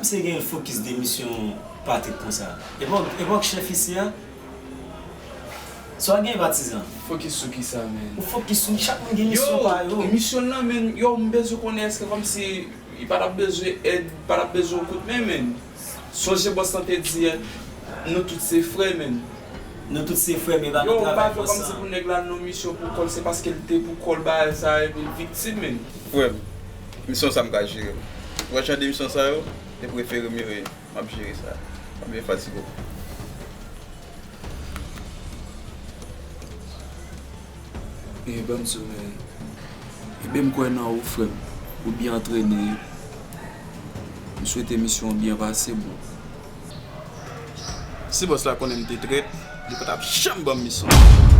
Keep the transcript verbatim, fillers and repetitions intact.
Se gen fokis de misyon Patrick konsa. Epòk, epòk chèf isi a, sa gen patizan. Fokis sou kisa, men? Ou fokis sou chak moun gen misyon pa yo. Misyon lan, men, yo, m bezwen konnen èske kòmsi li pa t ap bezwen èd, pa t ap bezwen yon kout men, men. Sonje bòs lan te di, nou tout se frè, men. Nou tout se frè, men pa nan travay pou sa. Yo, m pa vle kòmsi pou nèg la nan misyon pou kò l, se paske l te pou kò l bagay sa, epi l viktim, men. Frè m, misyon sa m ka jere. Ou wè jan de misyon sa yo, e prefere m yo ye. M ap jere sa. M ap byen fatige w. E ban m di w, men. Ebyen m kwè nan ou, frè m. Ou byen antrene. M swete misyon an byen pase, bro. Si bòs la konnen m te trèt, li pa t ap janm ban m misyon.